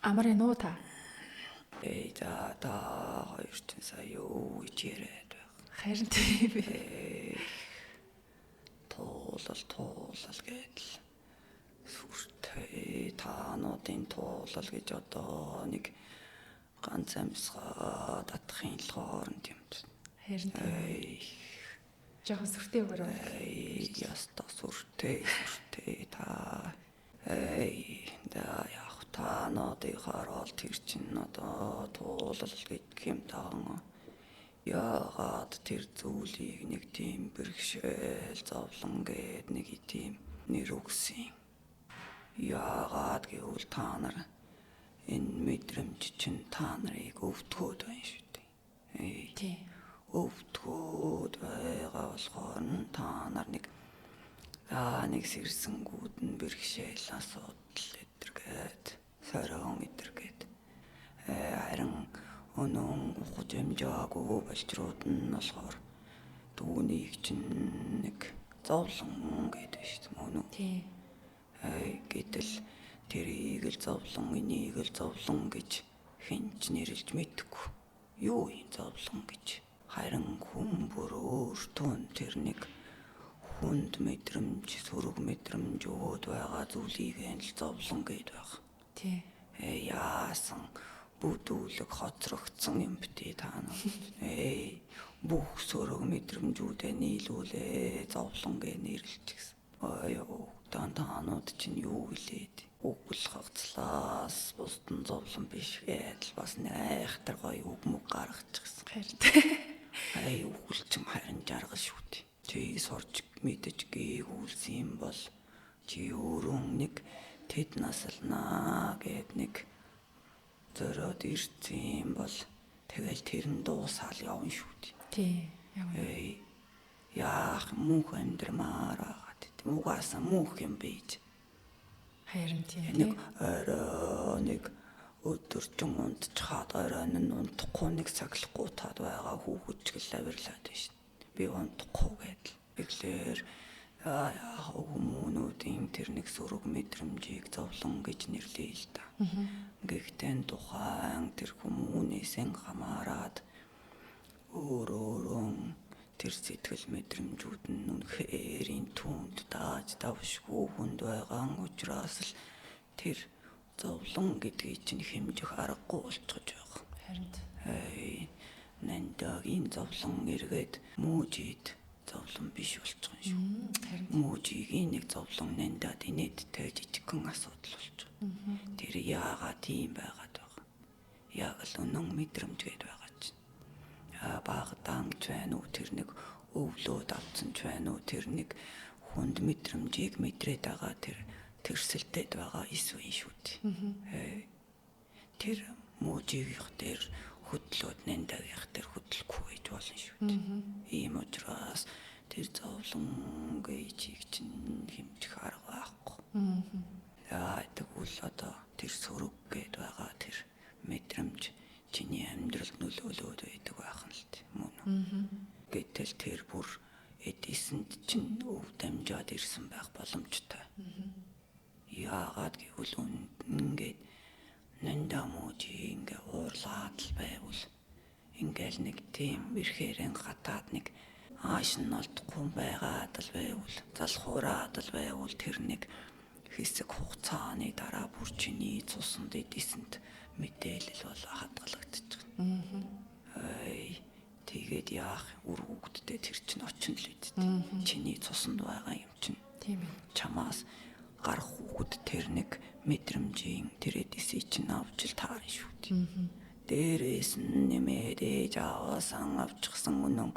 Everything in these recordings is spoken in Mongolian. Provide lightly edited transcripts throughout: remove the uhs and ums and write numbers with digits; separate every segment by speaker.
Speaker 1: Амар энэ уу та?
Speaker 2: Эй за та хоёр чинь сая юу гэж яриад байх.
Speaker 1: Харин тийм ээ.
Speaker 2: Туулал туулал гэдэл сүртэй таануудын туулал гэж одоо нэг ганц амьсгаа татахын л хооронд юм.
Speaker 1: Харин тийм. Жохон сүртэй өгөрөө.
Speaker 2: Яста сүртэй сүртэй та. Эй да яг таануудынхаар бол тэр чинь одоо туулал гэдэг юм таан. Яагаад тэр зүйлийг нэг тийм бэрхшээл зовлон гээд нэг тийм нэр өгсөн. Яагаад гэвэл та нар энэ мэдрэмж чинь та нарыг өвдгөөд байна шүү дээ.
Speaker 1: Тийм.
Speaker 2: Өвдгөөд байгаа болохоор нь та нар нэг нэг сэрсэнгүүд нь бэрхшээл асуудал эдэргээд сорион эдэргээд харин өнөн ухаж амжаагүй болчрууд нь болохоор түүнийг чинь нэг зовлон гэдэг шүү дээ мөн үү?
Speaker 1: Тийм.
Speaker 2: Гэтэл тэрийг л зовлон, энийг л зовлон гэж хэн ч нэрлж мэдэхгүй. Юу юм зовлон гэж. Харин хүн бүр өөртөө тэр нэг хүнд мэдрэмж, сөрөг мэдрэмж өгөөд байгаа зүйлийг л зовлон гээд байх.
Speaker 1: Тийм.
Speaker 2: Яасан бүдүүлэг хоцрогдсон юм битээ та нар. Бүх сөрөг мэдрэмжүүдээ нийлүүлээ зовлон гэж нэрлчихсэн. Ой, таанууд чинь юу гэлээд үгэл хагцлаас бусдын зовлон биш гэдэл бас нэг айхтар гоё үг мөг гаргачихсан.
Speaker 1: Харин.
Speaker 2: Ай үгэл чинь харин жаргал шүү дээ. Чи сурч мэдэж гээгүүлсэн юм бол чи өөрөө нэг тэд насалнаа гэд нэг зориод ирсэн юм бол тэгэл тэр нь дуусаал явна шүү дээ.
Speaker 1: Тийм.
Speaker 2: Яах мөнх амьдрмаар байгаа тийм. Угаасаа мөнх юм бийж.
Speaker 1: Харин тийм.
Speaker 2: Нэг орой нэг өдөржин унтчихад орой нь унтахгүй нэг сахилахгүй таад байгаа хүүхэд ч гэл авирлаад байна шүү. Би унтахгүй гэдэл. Тэгэхээр яах хүмүүнүүдийн тэр нэг сөрөг мэдрэмжийг зовлон гэж нэрлэе л да. Гэхдээ тухайн тэр хүмүүнээсээ хамаарат өөр өөрөө тэр сэтгэл мэдрэмжүүд нь үнэхээр түүнд дааж давшгүй хүнд байгаа учраас л тэр зовлон гэдгийг чинь хэмжих аргагүй болчихож байгаа.
Speaker 1: Харин
Speaker 2: Нандагийн зовлон эргээд Мужид зовлон биш болчих юм шүү.
Speaker 1: Харин
Speaker 2: Мужигийн нэг зовлон нандад инээдтэй жижигхэн асуудал болчих. Тэр яагаад тийм байгаад байгаа. Яг л үнэн мэдрэмж гээд байгаа чинь. Багадаан ч байна уу, тэр нэг өвлөөд авцсан ч байна уу, тэр нэг хүнд мэдрэмжийг мэдрээд байгаа тэр тэрсэлдээд байгаа эс үе шүү дээ. Тэр Мужигийнх дээр хөдлөөд нандагийнх дээр хөдлөхгүй гэж болно шүү дээ. Ийм учраас тэр зовлон гэжийг чинь хэмжих арга байхгүй. Тэгвэл одоо тэр сөрөг гээд байгаа тэр мэдрэмж чиний амьдралд нөлөөлөөд байдаг байх нь л тийм мөн үү. Гэтэл тэр бүр эдисэнд чинь өв дамжаад ирсэн байх боломжтой. Яагаад гэвэл ингээд нандаа мужи ингээ уурлаад л байвал ингээл нэг тийм ирэхээрэн хатаад нэг ааш нь олдохгүй байгаад л байвал залхуураад л байвал тэр нэг хэсэг хугацааны дараа бүр чиний цуснд эдисэнд мэдээлэл бол хадгалагдчих. Тэгээд яах үр хөвгүүдтэй тэр чинь очино л үст. Чиний цуснд байгаа юм чинь.
Speaker 1: Тийм ээ.
Speaker 2: Чамаас гарах хүүхэд тэр нэг мэдрэмжийн тэр эдисийг чинь авч л таарна шүү дээ. Дээрээс нь нэмээд ээж аваасан авчихсан үнэн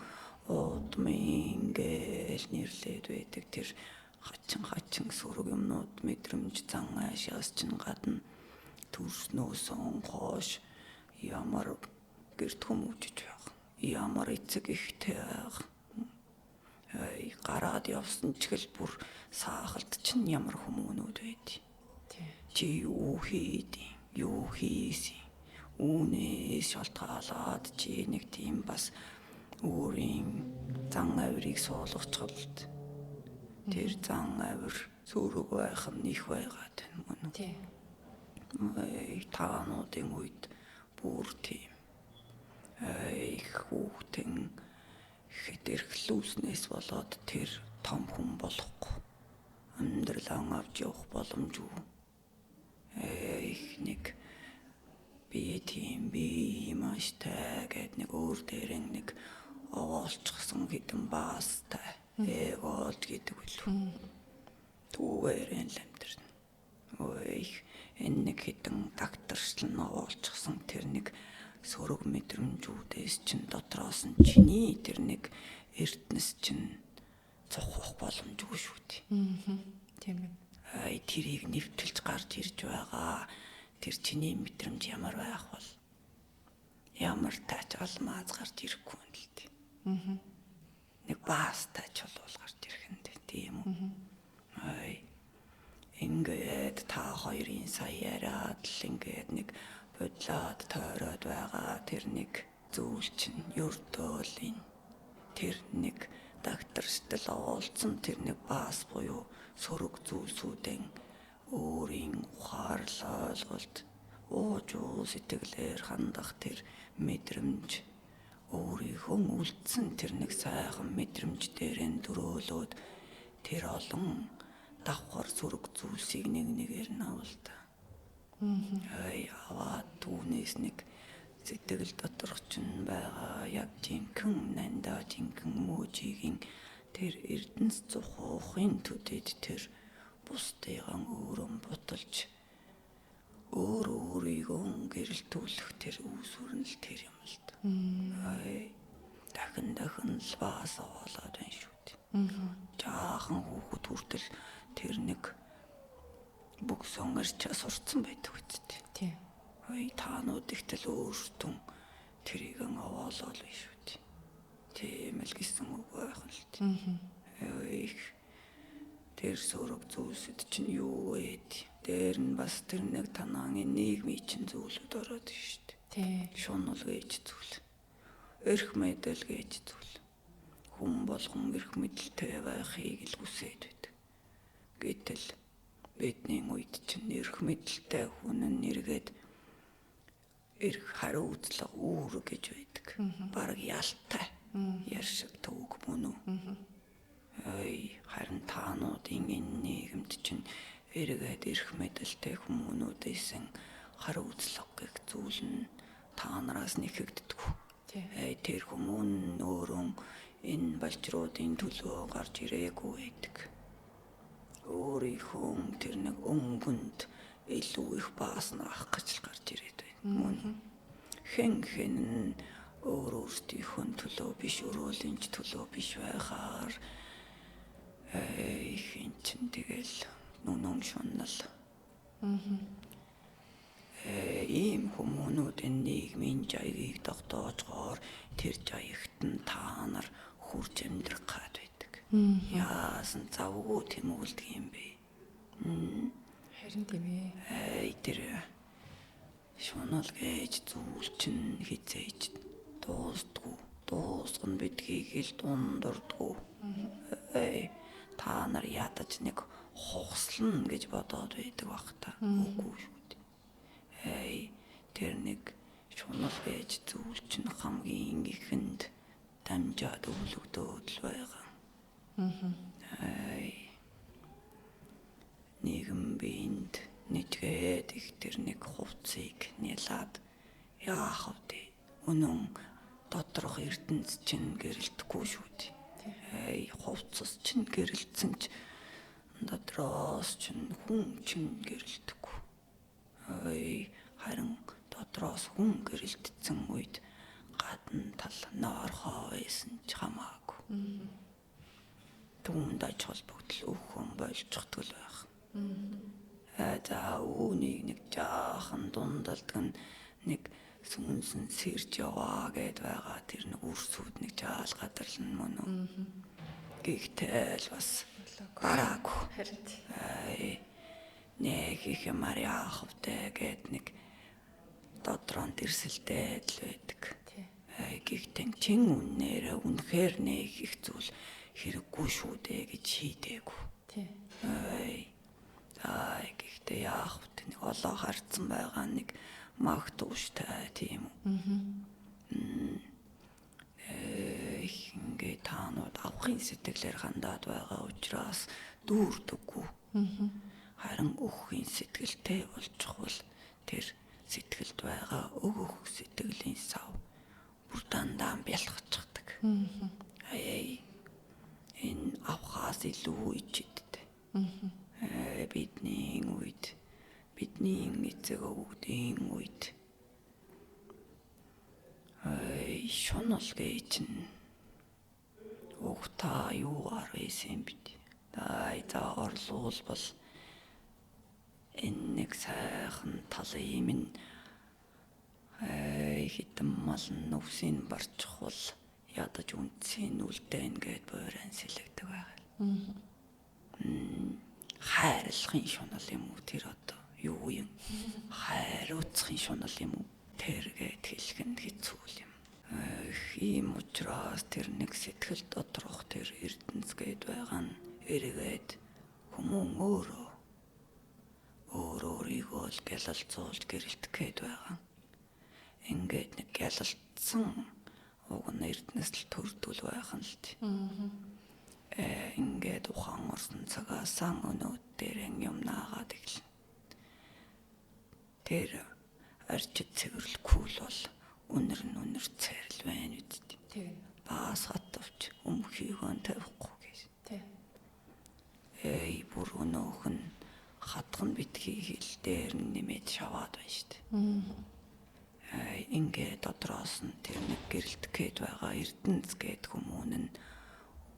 Speaker 2: удмын гээл нэрлээд байдаг тэр хачин хачин сөрөг юмнууд мэдрэмж зан аашаас чинь гадна төрснөөсөн хоош ямар гэрт хүмүүжиж байх, ямар эцэг ихтэй байх. Гараад явсан ч гэл бүр саахалд чинь ямар хүмүүнүүд байд. Чи юу хийд, юу хийсэн. Үүнээс шалтгаалаад чи нэг тийм бас өөрийн зан авирыг суулгачихвал тэр зан авир сөрөг байх нь их байгаад байна мөн үү. Таануудын үед бүр тийм их хүүхдэн хэтэрхлүүлснээс болоод тэр том хүн болохгүй. Амьдралаа авч явах боломжгүй. Их нэг би тийм би юм аштай гэд нэг өөр дээрэн нэг овоолчихсон хэдэн баастай эгоолж гэдэг үлээ. Түүгээрэн л амьдрна. Ой энэ нэг хэдэн докторчлан овоолчихсон тэр нэг сөрөг мэдрэмжүүдээс чинь дотроос нь чиний тэр нэг эрдэнэс чинь цухах боломжгүй шүү дээ.
Speaker 1: Тийм ээ.
Speaker 2: Ай тэрийг нэвтэлж гарч ирж байгаа тэр чиний мэдрэмж ямар байх бол ямар тач алмаз гарч ирэхгүй юм л дээ. Нэг баас тач болвол гарч ирэх юм дээ, тийм үү? Ай ингээд та хоёрын сая яриад л ингээд нэг бодлоод тойроод байгаа тэр нэг зүйл чинь ердөөл энэ тэр нэг докторстал уулзсан тэр нэг баас буюу сөрөг зүйлсүүдэн өөрийн ухаарлал ойлголт уужуу сэтгэлээр хандах тэр мэдрэмж өөрийнхөө үлдсэн тэр нэг сайхан мэдрэмж дээрэн төрөөлөөд тэр олон давхар сөрөг зүйлсийг нэг нэгээр нь авалта. Ай аваад түүнээс нэг сэтгэл доторх чинь байгаа яг жинхэнэ нандаа жинхэнэ мөжигийн тэр эрдэнэс цухуухын төдөд тэр бусдыгаа өөрөө буталж өөр өөрийгөө гэрэлтүүлэх тэр үүсвэр нь л тэр юм л да. Ай дахин дахин л баас овоолоод байна шүү дээ. Жаахан хүүхэд хүртэл тэр нэг бүх сонгорч сурцсан байдаг үсттэй.
Speaker 1: Тийм.
Speaker 2: Ой таанууд ихтэл өөртөө тэрийг овоолол биш үү дээ. Тийм л гэсэн үг байх л дээ. Ой тэр сөрөг зүйлсэд чинь юу вэ? Дээр нь бас тэр нэг танааны нийгмийн чинь зүйлүүд ороод шүү дээ.
Speaker 1: Тийм.
Speaker 2: Шунал гэж зүйл. Эрх мэдэл гэж зүйл. Хүн болгон эрх мэдэлтэй байхыг л хүсээд байдаг. Гэтэл бидний үед чинь эрх мэдэлтэй хүн нь эргээд эрх хариуцлага үүрэг гэж байдаг. Бараг ялтай. Яр шиг төвөг мөн үү? Ой харин таануудын энэ нийгэмд чинь эргээд эрх мэдэлтэй хүмүүнүүдээс хариуцлага гэх зүйл нь та нараас нэхэгддэг.
Speaker 1: Тийм.
Speaker 2: Тэр хүмүүн өөрөө энэ балжруудын төлөө гарч ирээгүй байдаг. Өөрийнхөө тэр нэг өнгөнд илүү их бааснах гэж л гарч ирээд байна. Мөн хэн хэн нь өөр өөртөөхөө төлөө биш, өрөөлийн ч төлөө биш байхаар их эн чинь тэгэл нүнэн шунал. Ийм хүмүүнүүд энэ нийгмийн жаягийг тогтоожгоор тэр жаягт нь та нар хурж амьдрах гад байдаг. Яасан завгүй тэмүүлдэг юм бэ?
Speaker 1: Харин тийм ээ.
Speaker 2: Ай тэр шунал гэж зүйл чинь хизээж дуустдаггүй. Дуусган бидгийг л дундурдгүй. Ай та нар ядаж нэг хугслана гэж бодоод байдаг бах та. Үгүй шүү дээ. Ай тэр нэг шунал гэж зүйл чинь хамгийн ихэнд дамжаад өвлөгдөөд л байгаа. Ай нийгэм биед нэжгээд их тэр нэг хувцсыг нялаад яах вэ? Үнэн доторх эрдэнэс чинь гэрэлтэхгүй шүү дээ. Ай хувцас чинь гэрэлтсэн ч дотроос чинь хүн чинь гэрэлтэхгүй. Ай харин дотроос хүн гэрэлтсэн үед гадна тал ноорхоо байсан ч хамаагүй. Түүнд аж холбогдол өхөн болчихдог л байх. За үүнийг нэг жаахан дундалдаг нь нэг сүнсэн сэрж яваа гэд байгаа тэр нэг үрсүүд нэг жаал гадарлан мөн үү. Гэхдээ л бас гараагүй.
Speaker 1: Харин
Speaker 2: Ай нэг их юмар яах вэ гэд нэг дотроо дэрсэлдээд л байдаг.
Speaker 1: тий.
Speaker 2: Ай гэхдээ чин үннээр үнэхээр нэг их зүйл хэрэггүй шүү дээ гэж шийдээгүй.
Speaker 1: Тий.
Speaker 2: Ай. За гэхдээ яах вэ? Нэг олоо харцсан байгаа нэг мах тууштай тийм үү. Их ингээ таанууд авахын сэтгэлээр хандаад байгаа учраас дүүрдэггүй. Харин өгөхийн сэтгэлтэй болчихвол тэр сэтгэлд байгаа өгөх сэтгэлийн сав бүр дандаа бялхчихдаг. Ай энэ авахаас илүү ичидтэй. Бидний үед бидний эцэг өвгдийн үед ай шунал гэж чинь уг та юугаар байсан юм бэ? Ай за орлуул бол энэ нэг сайхан талын минь ай хитэн мал нүвсийн барчихвал ядаж үндсийн үлдээн гэд буйран сэлэгдэг байгаа. Хайрлахын шунал юм уу тэр одоо юу юм? Хайрууцхын шунал юм уу? Тэр гэд хэлэх нь хэцүү юм. Ийм учраас тэр нэг сэтгэл доторх тэр эрдэнэс гэд байгаа нь эргээд хүмүүн өөрөө өөрийгөө л гялалзуулж гэрэлтэх гээд байгаа. Ингээд нэг гялалцсан уг нь эрдэнэс л төрдгөл байх нь л тий. Ингээд ухаан орсон цагаасан өнөөд дээр юм наагаад эхэлнэ. Тэр арчид цэвэрлэхгүй л бол үнэр нь үнэр цайрал байна үсттэй.
Speaker 1: Тийм.
Speaker 2: Баас хатвч өмхийгөө тавихгүй гэж.
Speaker 1: Тийм.
Speaker 2: Эй бүр өнөөх нь хатган битгий хил дээр нь нэмээд шаваад байна шүү дээ. Ингээ дотроос нь тэр нэг гэрэлтэх гээд байгаа эрдэнэс гээд хүмүүн нь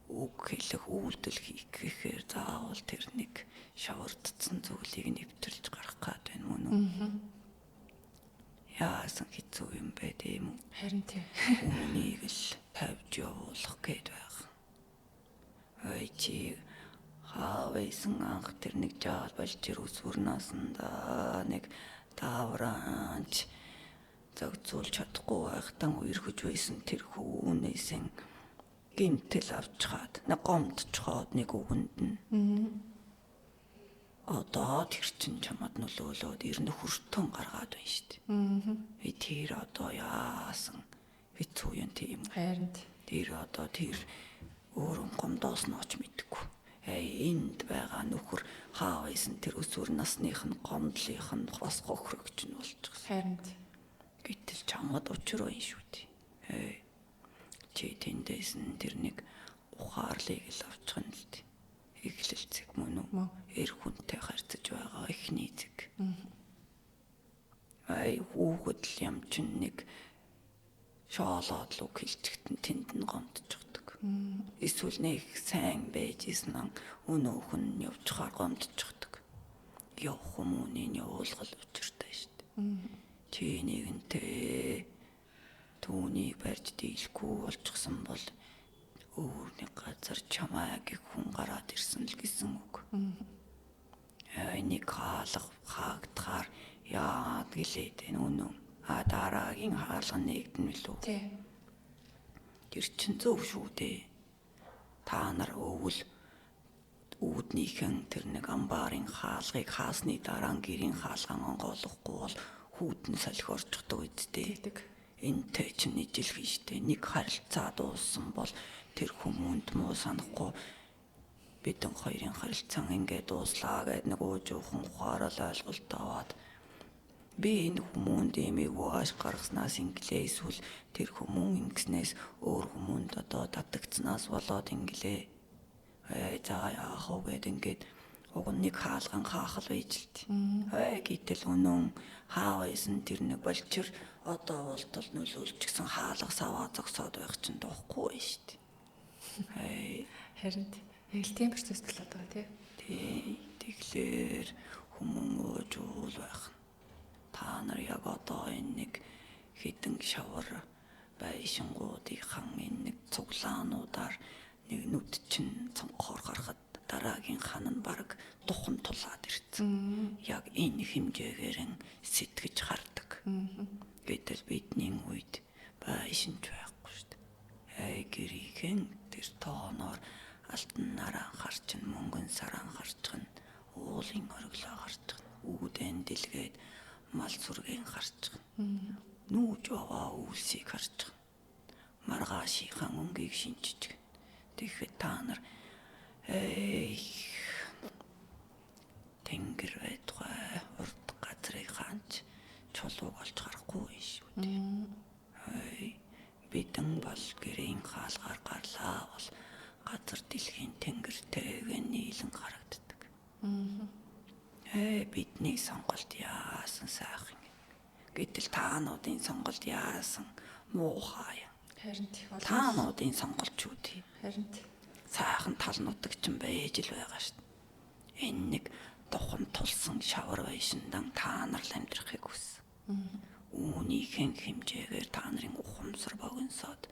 Speaker 2: үг хэлэх үйлдэл хийх гэхээр заавал тэр нэг шавардсан зүйлийг нэвтэрч гарах гээд байна мөн үү? Яасан хэцүү юм бэ тийм үү?
Speaker 1: Харин тийм.
Speaker 2: Үүнийг л тавьж явуулах гээд байгаа. Ой чи хаавайсан анх тэр нэг жаал балчир өсвөрнөөс нь да нэг таавраанч зохицуулж чадахгүй байхдаа үерхэж байсан тэр хүүнээсэн гимтэл авчхаад нэг гомдчихоод нэг үгэнд нь. Одоо тэр чин чамд нөлөөлөөд ер нь хөртөн гаргаад байна шүү дээ. Тэр одоо яасан хэцүү юм тийм.
Speaker 1: Харин
Speaker 2: тэр одоо тэр өөр гомдоосноо ч мэдэхгүй. Эй энд байгаа нөхөр хаа байсан тэр өсвөр насных нь гомдлынх нь бас гохрогч нь болчихсон.
Speaker 1: Харин
Speaker 2: гэтэл чамд учир байна шүү дээ. Эй чи тэндээс нь тэр нэг ухаарлыг л авчих нь л дээ. Эхлэл зэг мөн үү? Эр хүнтэй харьцаж байгаа эхний зэг. Ай хүүхэд л юм чин нэг шоолоод л үг хэлчихтэн тэнд нь гомдчихдаг. Эсвэл нэг сайн байж исэн ан өнөөх нь явчихаар гомдчихдаг. Явах хүмүүний явуулгал учиртай шүү дээ. Чи нэгэнтэй түүнийг барьж дийлэхгүй болчихсон бол өөр нэг газар чамаа гэх хүн гараад ирсэн л гэсэн үг. Энийг хаалга хаагдахаар яад гэлээд энэ үнэн. А дараагийн хаалга нэгдэн билүү?
Speaker 1: Тийм.
Speaker 2: Тэр чин зөв шүү дээ. Та нар өвөл үүднийхэн тэр нэг амбарын хаалгыг хаасны дараа гэрийн хаалгаан онгоолохгүй бол хүүдэн салхи орчихдог үсттэй.
Speaker 1: Тэгдэг.
Speaker 2: Энтэй чинь ижилхэн штэ. Нэг харилцаа дууссан бол тэр хүмүүнд муу санахгүй бидэн хоёрын харилцаан ингээд дууслаа гэд нэг уужуухан ухаарал ойлголт аваад би энэ хүмүүнд имийг ааш гаргаснаас инглээ эсвэл тэр хүмүүн ингэснээс өөр хүмүүнд одоо татагдсанаас болоод инглээ. Эй за яах вэ гэд ингээд уг нэг хаалган хаахал байж л тий. Эй гэтэл өнөн хаа байсан тэр нэг болчир одоо болтол нөлөөлчихсэн хаалга саваа зогсоод байх чинь дуухгүй байна шүү дээ. Эй
Speaker 1: Харин яг л тийм процесс болоод байгаа тий.
Speaker 2: Тий. Тэгэхээр хүмүүн уужуул байх. Та нар яг одоо энэ нэг хідэн шавар байшингуудынхан энэ нэг цуглаануудаар нэг нүд чинь цонхоор гарахад дараагийн хан нь баг духан тулаад ирсэн. Яг энэ хэмжээгээр нь сэтгэж хардаг. Гэтэл бидний үед байшинч байхгүй шүү дээ. Эй гэрийнхэн тэр тооноор алтан нараа харчин мөнгөн саран харчин Уулын ориглоо харж гин. Үүдэн дэлгээд мал сүргийн харж гин. Нүүж аваа үйлсийг харж гин. Маргаашийнхаа өнгийг шинжиж гин. Тэгэхэд та нар тэнгэр байтугай урд газрыг хаанч чулууг олж харахгүй юм шүү дээ. Бидэн бол гэрийн хаалгаар гарлаа бол газар дэлхийн тэнгэртэйг нийлэн харагддаг. Бидний сонголт яасан сайхан. Гэтэл таануудын сонголт яасан муухай.
Speaker 1: Харин тийм.
Speaker 2: Таануудын сонголт ч үү тий.
Speaker 1: Харин
Speaker 2: сайхан тал нутаг ч байж л байгаа шүү дээ. Энэ нэг духан тулсан шавар байшиндан та нар л амьдрахыг хүссэн. Үүнийхэн хэмжээгээр та нарын ухамсар богиносоод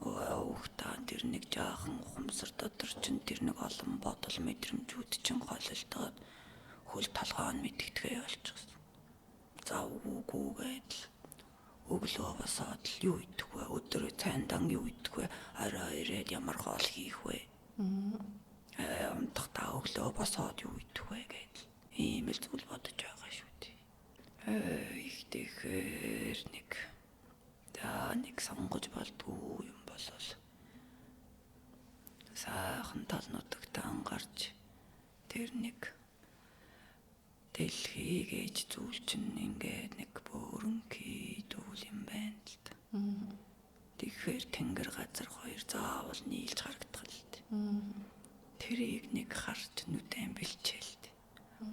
Speaker 2: уухтаа тэр нэг жаахан ухамсар дотор чинь тэр нэг олон бодол мэдрэмжүүд чинь холилдоод хөл толгой нь мэдгэдгээ болчихсон. За үгүй гэдэл өглөө босоод л юу идэх вэ? Өдөр цайндан юу идэх вэ? Орой ирээд ямар хоол хийх вэ? Унтахдаа өглөө босоод юу идэх вэ гэдэл ийм л зүйл бодож байгаа шүү дээ. Их тэгэхээр нэг нэг сонгож болдгоо юм болол сайхан тал нутагтаа гарч тэр нэг дэлхий гэж зүйл чинь ингээд нэг бөөрөнхий зүйл юм байна л да. Тэгэхээр тэнгэр газар хоёр заавал нийлж харагдах л дээ. Тэрийг нэг харж нүдэн бэлчээл дээ.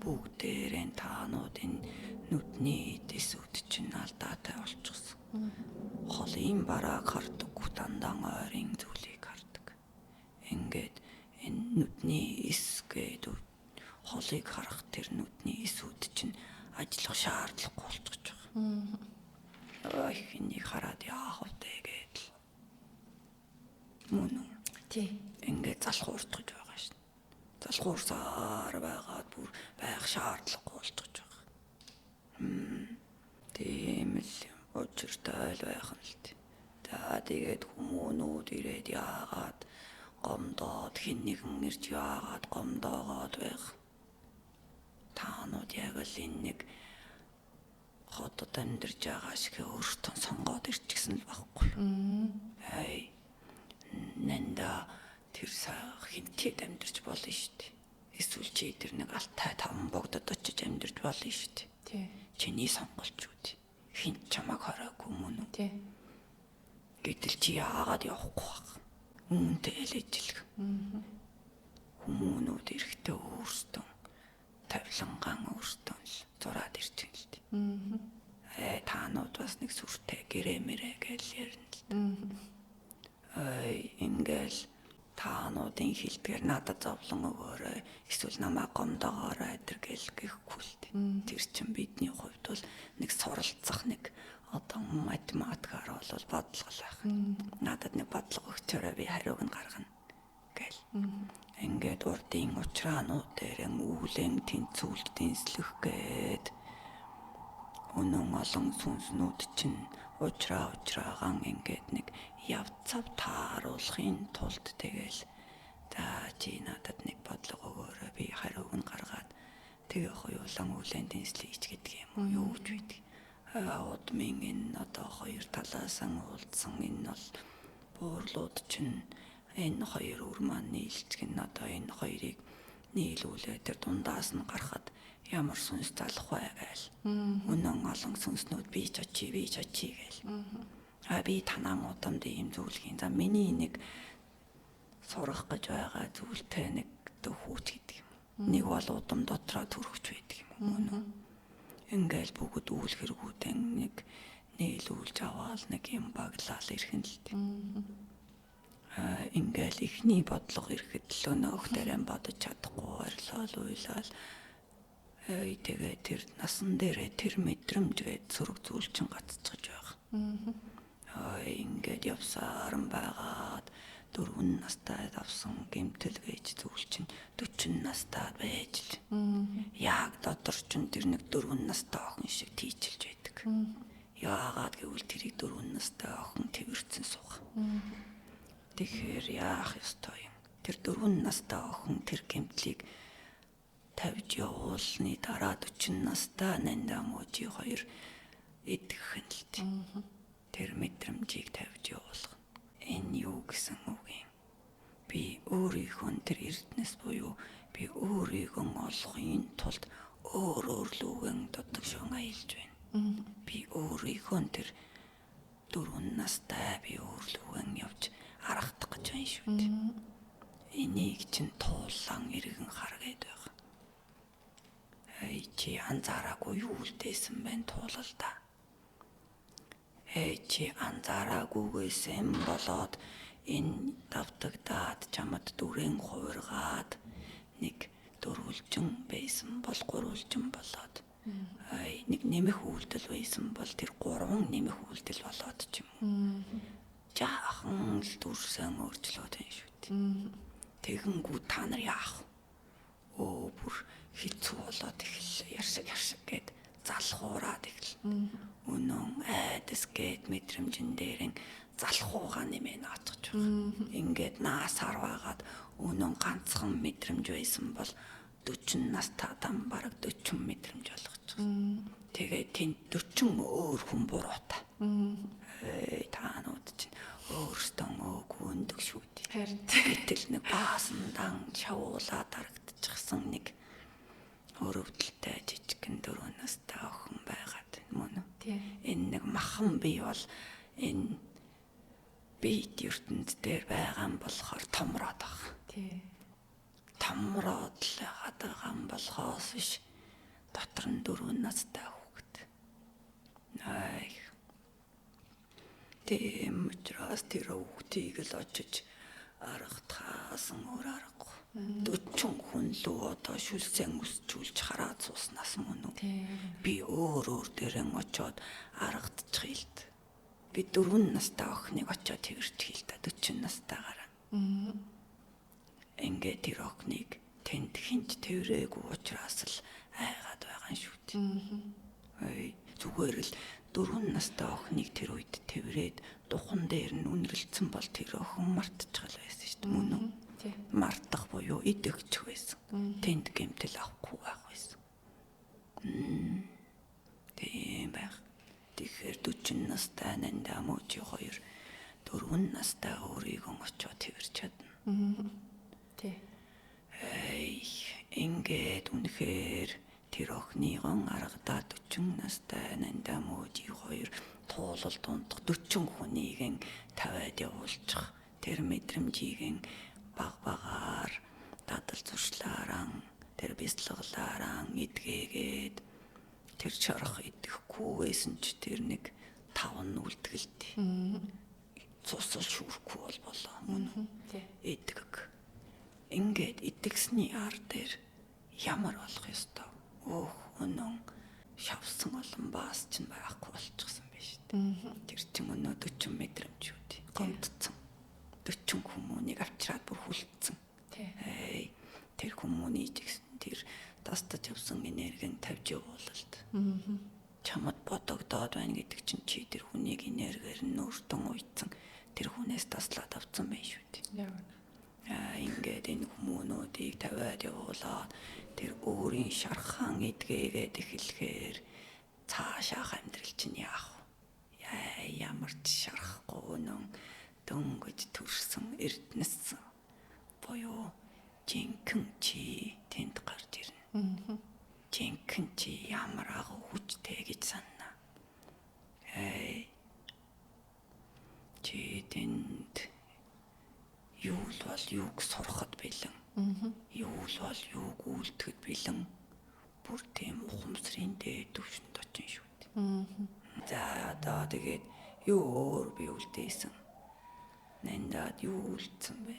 Speaker 2: Бүгдээрэн таануудын нүдний дэсүүд чинь алдаатай болчихсон. Холын барааг хардаггүй, дандаа ойрын зүйлийг хардаг. Ингээд энэ нүдний эс гэдэг холыг харах тэр нүдний эсүүд чинь ажиллах шаардлагагүй болчихж байгаа. Их энийг хараад яах вэ гэдэл. Мөн үү?
Speaker 1: Тий.
Speaker 2: Ингээд залхууртгаж байгаа шин. Залхуурсаар байгаад бүр байх шаардлагагүй болчихж байгаа. Тийм л учиртай л байх нь л тий. За тэгээд хүмүүнүүд ирээд яагаад гомдоод хэн нэгэн ирж яагаад гомдоогоод байх. Таанууд яг л энэ нэг хотод амьдарч байгаа шиг өөртөө сонгоод ирчихсэн л байхгүй. Ай нанда тэр хинтэд амьдарч болно шүү дээ. Эсвэл чи тэр нэг алтай таван богдод очиж амьдарч болно шүү дээ.
Speaker 1: Тий.
Speaker 2: Чиний сонголт шүү дээ. Хинт чамайг хороогүй мөн үү?
Speaker 1: Тий.
Speaker 2: Гэтэл чи яагаад явахгүй байх? Үүнтэй л ижилх. Хүмүүнүүд эрэхтэй өөрсдөө тавилангаан өөртөө л зураад ирж байна л дээ. Таанууд бас нэг сүртэй гэрээ мэрэ гэж ярина л дээ. Ингээл таануудын хэлдгээр надад зовлон өгөөрэй эсвэл намайг гомдоогоорой тэр гэл гэхгүй л дээ. Тэр чинь бидний хувьд бол нэг суралцах нэг одоо математикаар бол бодлого байх. Надад нэг бодлого өгчөөрэй би хариуг нь гаргана гэл. Ингээд урдын учраанууд дээр үүлэн тэнцвүүлж дэнслэх гээд өнөн олон сүнснүүд чинь учраа учраагаан ингээд нэг явцав тааруулахын тулд тэгэл за чи надад нэг бодлого өгөөрэй би хариуг нь гаргаад тэгээ хоёулан үүлэн дэнслэж гэдэг юм уу юу ч байдаг. Удмын энэ одоо хоёр талаас нь уулзсан энэ бол буурлууд чинь энэ хоёр үр маань нийлж гин одоо энэ хоёрыг нийлүүлээ тэр дундаас нь гарахад ямар сүнс залах вэ гээл. Өнөн олон сүнснүүд би ч очие би ч очие гээл. А би танаа удамд ийм зүйл хийн. За миний нэг сурах гэж байгаа зүйлтэй нэг дөхүүч гэдэг юм. Нэг бол удам дотроо төрөгч байдаг юм уу мөн үү? Ингээл бүгд үйл хэрэгүүдэн нэг нийлүүлж аваал нэг юм баглаал ирэх нь л дээ. Ингээл ихний бодлого ирэхэд л өнөөх дээрэн бодож чадахгүй ойрлол уйлал тэгээ тэр насан дээрээ тэр мэдрэмж гээд сөрөг зүйл чинь гацчихж байгаа. Ингээд явсаар байгаад 4 настай давсан гэмтэл гэж зүйл чинь 40 настай байж л. Яг дотор чинь тэр нэг 4 настай охин шиг тийчилж байдаг. Яагаад гэвэл тэрийг 4 настай охин тэрвэрцэн суух. Тэгэхээр яах ёстой юм? Тэр 4 настай охин тэр гэмтлийг Тавьж явуулсны дараа 40 настай Нанда Можи хоёр идэх нь л дээ. Тэр мэдрэмжийг тавьж явуулах. Энэ юу гэсэн үг юм? Би өөрийнхөө тэр эрдэнэс буюу би өөрийгөө олохын тулд өөр өөрлөгөн дутагшин аялж байна. Би өөрийнхөө тэр 4 настай би өөрлөгөн явж аргадах гэж байна шүү дээ. Энийг чинь туулан эргэн харгээд байгаа. Эй чи анзаараагүй юу үлдээсэн бэ туулал та. Эй чи анзаараагүйгээсэн болоод энэ давтагдаад чамд дүрэн хувиргаад нэг дөрвөлжин байсан бол гурвалжин болоод ай нэг нэмэх үйлдэл байсан бол тэр гурван нэмэх үйлдэл болоод ч юм уу. Жаахан л дүрсэн өөрчлөөд байна шүү дээ. Тэгэнгүү та нар яах вэ? Өө бүр хэцүү болоод эхэллээ. Яршиг яршиг гэд залхуураад эхэлнэ. Өнөн айдас гэд мэдрэмжэн дээрэн залхуугаа нэмээ наацж байгаа. Ингээд наас харваагаад өнөн ганцхан мэдрэмж байсан бол 40 настай там бараг 40 мэдрэмж болгочих. Тэгээд тэнд 40 өөр хүн буруутай. Эй таанууд чинь өөртөө өөгүй өндөг шүү дээ.
Speaker 1: Харин
Speaker 2: гэтэл нэг баасандан шавуулаа дарагдчихсан нэг өрөвдөлтэй жижигхэн 4 настай охин байгаад мөн үү? Энэ нэг махан бий бол энэ биет ертөнд дээр байгаа юм болохоор томроод байгаа.
Speaker 1: Тий.
Speaker 2: Томроод л байгаад байгаа юм болохоос биш дотор нь 4 настай хүүхэд. Ай. Тийм учраас тэр хүүхдийг л очиж аргатхаасан өөр аргагүй. 40 хүн лүү одоо шүлсэн өсчүүлж хараад сууснаас мөн үү? Би өөр өөр дээрэн очоод аргадчих хилд. Би 4 настай охиныг очоод тэрч хил та 40 настайгаараа. Ингээд тэр охиныг тэнд хинч тэрээгүй учраас л айгаад байгаа юм шүү дээ. Ой зүгээр л 4 настай охиныг тэр үед тэрээд духан дээр нь үнэрлцэн бол тэр охин мартчихал байсан шүү дээ. Мөн үү? Мартах буюу идэгчих байсан. Тэнд гэмтэл авахгүй байх байсан. Тийм байх. Тэгэхээр 40 настай Нанда Можи хоёр 4 настай өөрийгөө очоод тэрч чадна.
Speaker 1: Тий.
Speaker 2: Эй, ингээд үнэхээр тэр охиныгон аргадаа 40 настай Нанда Можи хоёр туулал дундах 40 хүнийг тавиад явуулчих. Тэр мэдрэмжийг баг багаар дадал зуршлаараа тэр бяцлаглаараа эдгээгээд тэр шарах идэхгүй байсан ч тэр нэг тав нь үлдгэлтэй. Цусал шүүрхгүй бол болоо мөн үү? Идэг. Ингээд идэгсний ар дээр ямар болох ёстой? Өөх өнөн шавсан олон баас чинь байхгүй болчихсон байж шүү дээ. Тэр чинь өнөө 40 мэдрэмж үү дээ. Гомдсон. 40 хүмүүнийг авчираад бүр хүлцсэн. Эй, тэр хүмүүний жигсэн тэр тастаж явсан энергийн тавьж явуулалт. Чамд бодогдоод байна гэдэг чинь чи тэр хүнийг энергиэр нь өөртөө уйдсан тэр хүнээс таслаад авсан байх шүү дээ. Аа ингээд энэ хүмүүнүүдийг тавиад явуулаад тэр өөрийн шархан эдгээгээд эхлэхээр цаашаах амьдрал чинь яах вэ? Яа ямар ч шарахгүй өнөн дөнгөж төрсөн эрдэнэс буюу жинхэнэ чи тэнд гарч ирнэ. Жинхэнэ чи ямар агуу хүчтэй гэж санана. Эй чи тэнд юу л бол юуг сурахад бэлэн. Юу л бол юуг үйлдэхэд бэлэн. Бүр тийм ухамсарын дээд түвшинд очин шүү дээ. За одоо тэгээд юу өөр би үлдээсэн. Нандад юу үлдсэн бэ?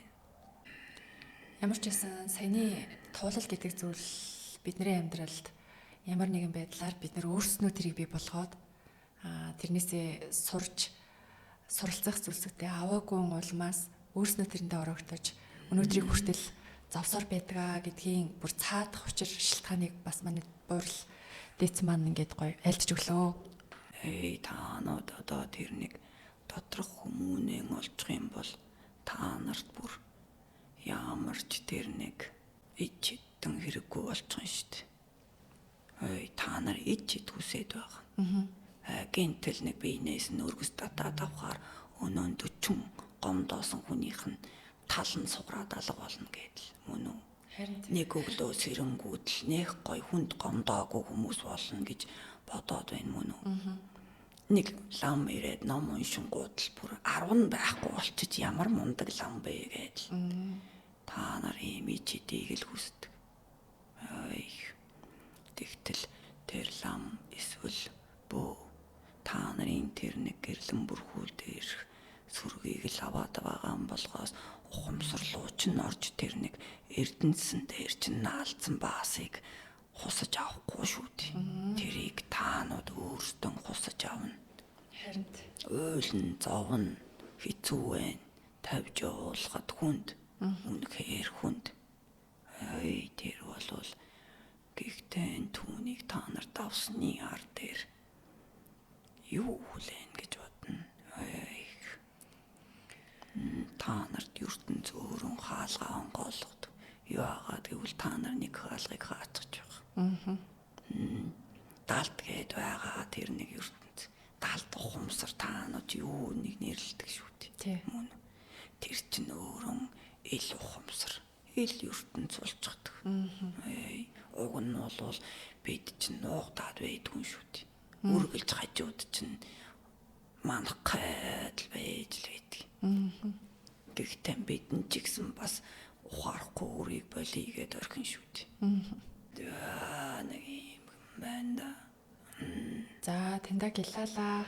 Speaker 1: Ямар ч байсан саяны туулал гэдэг зүйл бидний амьдралд ямар нэгэн байдлаар бид нар өөрснөө тэрийг бий болгоод тэрнээсээ сурч суралцах зүйлсүүдээ аваагүй улмаас өөрснөө тэрэндээ ороогдож өнөөдрийг хүртэл зовсоор байдгаа гэдгийн бүр цаадах учир шилтгааныг бас манай буурал дээдс маань ингээд гоё айлтж өглөө.
Speaker 2: Эй таанууд одоо тэр нэг доторх хүмүүнээ олчих юм бол та нарт бүр ямар ч тэр нэг ич хитэн хэрэггүй болчихно шүү дээ. Ой, та нар ид чид хүсээд байгаа. Гинтэл нэг биенээс нь өргөс татаад авахаар өнөө 40 гомдоосон хүнийх нь тал нь сугараад алга болно гэдэл мөн үү?
Speaker 1: Харин
Speaker 2: Нэг өглөө сэрэнгүүтэл нэх гой хүнд гомдоогүй хүмүүс болно гэж бодоод байна мөн үү? Нэг лам ирээд ном уншингууд л бүр 10 нь байхгүй болчих ямар мундаг лам бэ гэдэл. Та нар ийм ичидийг л хүсдэг. Ой. Тэгтэл тэр лам эсвэл бөө та нарын тэр нэг гэрлэн бүрхүүл дээрх сүргийг л аваад байгаа юм болгоос ухамсарлуу чинь орж тэр нэг эрдэнэсэн дээр чинь наалдсан баасыг хусаж авахгүй шүү дээ. Тэрийг таанууд өөрсдөө хусаж авна.
Speaker 1: Харин
Speaker 2: Уйлн зовно хэцүү байна. Тавьж явуулахад хүнд. Үнэхээр хүнд. Ой, тэр болвол гэхдээ түүнийг та нар давсны ар дээр юу хүлээн гэж бодно. Ой. Та нарт ертөнц өөрөн хаалгаа онгойлгод. Юу агаад гэвэл та нар нэг хаалгыг хаацж байгаа. Далд гээд байгаа тэр нэг ертөнц. Далд ухамсар таанууд юу нэг нэрлэдэг шүү дээ. Мөн. Тэр чинь өөрөн ил ухамсар, ил ертөнц болчихдог. Уг нь бол бид чинь нуугдаад байдгүй шүү дээ. Үргэлж хажууд чинь манах гайдал байж л байдаг. Гэхдээ бид нь ч гэсэн бас ухаарахгүй үрийг болиё гэдээ орхин шүү дээ. Нэг юм байна да.
Speaker 1: За, таньда гялалаа.